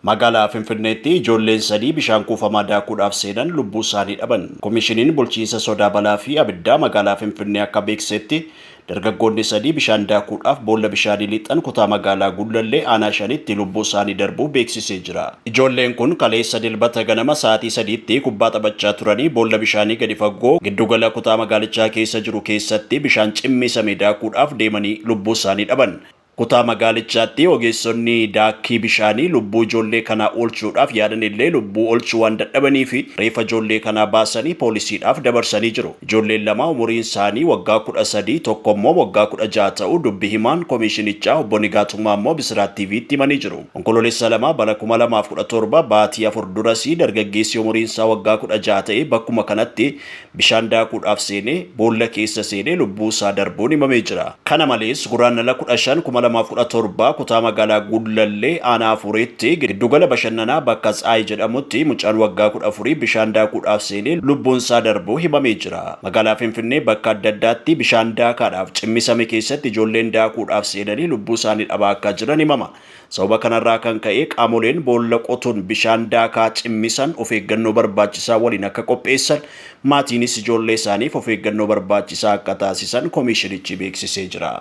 Magaalaa Finfinneetti ijoolleen sadii bishaan kuufamaa daakuudhaaf seenan lubbuu isaanii dhaban. Komishiniin bulchiinsa sodaa balaa fi abiddaa magaalaa Finfinnee akka beeksisetti, dargaggoonni sadii bishaan daakuudhaaf boolla bishaanii lixan kutaa magaalaa Gullallee aanaa 5tti lubbuu isaanii darbuu beeksisee jira. Ijoolleen kun kaleessa Dilbata ganama sa'aatii 3tti kubbaa taphachaa turanii boolla bishaanii gadi fagoo giddugala kutaa magaalichaa keessa jiru keessatti bishaan cimmisame daakuudhaaf deemanii lubbuu isaanii dhaban. Kutaa magaalichaatti ogeessonni daakkii bishaanii lubbuu ijoollee kanaa oolchuudhaaf yaalanillee lubbuu oolchuu waan dadhabaniif reeffa ijoollee kanaa baasanii poolisiidhaaf dabarsanii jiru. Ijoolleen lama umuriin isaanii waggaa 13, tokko immoo waggaa 16 ta'uu dubbi himaan komishinichaa obbo Nigaatuu Maammoo Bisiraat TV'tti himanii jiru. Onkoloolessa 2 bara 2017 baatii 4 durasii dargaggeessi umuriin isaa waggaa 16 ta'e bakkuma kanatti bishaan daakuudhaaf seenee boolla keessa seenee lubbuu isaa darbuun himamee jira. Kana malees Guraandhala 15, 2017 kutaa magaalaa Gullallee aanaa Afuriitti giddugala bashannanaa bakka Tsaay jedhamutti mucaan waggaa 14 bishaan daakuudhaaf seenee lubbuun isaa darbuu himamee jira. Magaalaa Finfinnee bakka adda addaatti bishaan daakaadhaaf cimmisame keessatti ijoolleen daakuudhaaf seenanii lubbuu isaanii dhabaa akka jiran himama. Sababa kanarraa kan ka'e qaamoleen boolla qotuun bishaan daakaa cimmisan of eeggannoo barbaachisaa waliin akka qopheessan, maatiinis ijoollee isaaniif of eeggannoo barbaachisaa akka taasisan komishinichi beeksisee jira.